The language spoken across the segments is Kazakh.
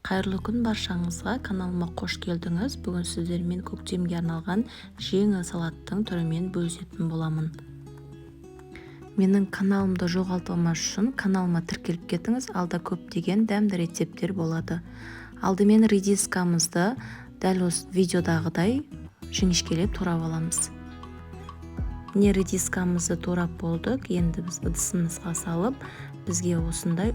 Қайырлы күн баршаңызға, каналыма қош келдіңіз. Бүгін сіздермен көктемге арналған жеңіл салаттың түрімен бөлісетін боламын. Менің каналымды жоғалтып алмас үшін каналыма тіркеліп кетіңіз, алда көптеген дәмді рецепттер болады. Алдымен редискамызды дәл осы видеодағыдай жіңішкелеп турап аламыз. Міне, редискамызды турап болдық. Енді біз ыдысымызға салып, бізге осындай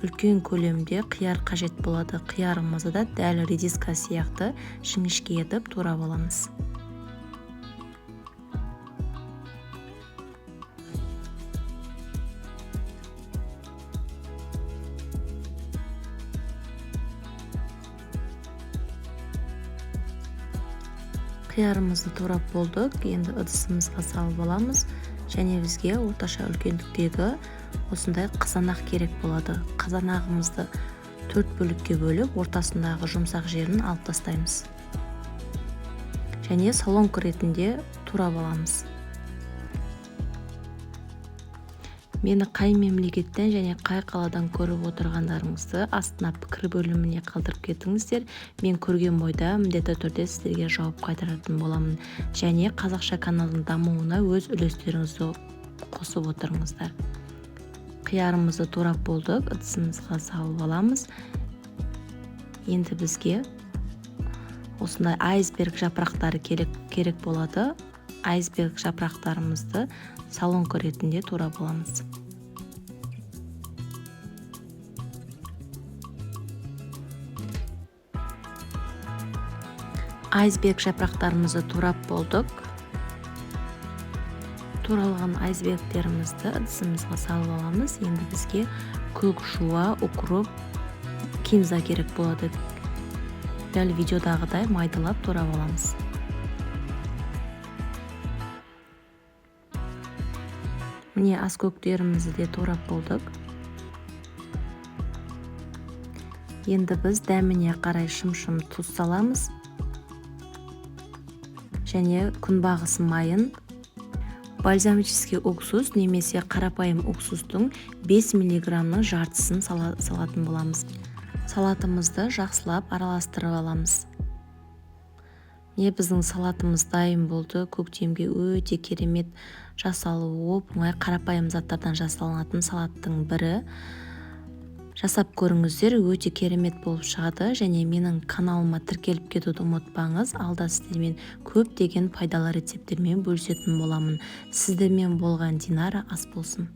үлкен көлемде қияр қажет болады. Қиярымызды да дәл редиска сияқты жіңішке етіп турап аламыз. Қиярымызды турап болдық. Енді ыдысымызға салып аламыз. Және бізге орташа үлкендіктегі осындай қызанақ керек болады. Қызанағымызды 4 бөлікке бөліп, ортасындағы жұмсақ жерін алып тастаймыз. Және солонка ретінде турап аламыз. Мені қай мемлекеттен және қай қаладан көріп отырғандарыңызды астына пікір бөліміне қалдырып кетіңіздер. Мен көрген бойда міндетті түрде сіздерге жауап қайтаратын боламын. Және қазақша каналдың дамуына өз үлестеріңізді қосып отырыңыздар. Қиярымызды турап болдық, ыдысымызға салып аламыз. Енді бізге осындай айсберг жапырақтары керек болады. Айсберг жапырақтарымызды солонка ретінде турап аламыз. Айсберг жапырақтарымызды турап болдық. Туралған айсбергтерімізді ыдысымызға салып аламыз. Енді бізге көк жуа, укроп, кинза керек болады. Дәл видеодағыдай майдалап турап аламыз. Міне, аскөктерімізді де турап болдық. Енді біз дәміне қарай шым-шым тұз саламыз. Және күнбағыс майын, бальзамический уксус немесе қарапайым уксустың 5 миллиграммның жартысын салатын боламыз. Салатымызды жақсылап араластырып аламыз. Міне, біздің салатымыз дайын болды. Көктемге өте керемет жасалуы оп-оңай, қарапайым заттардан жасалынатын салаттың бірі. Жасап көріңіздер, өте керемет болып шығады. Және менің каналыма тіркеліп кетуді ұмытпаңыз. Алда сіздермен көптеген пайдалы рецепттермен бөлісетін боламын. Сіздермен болған Динара, ас болсын.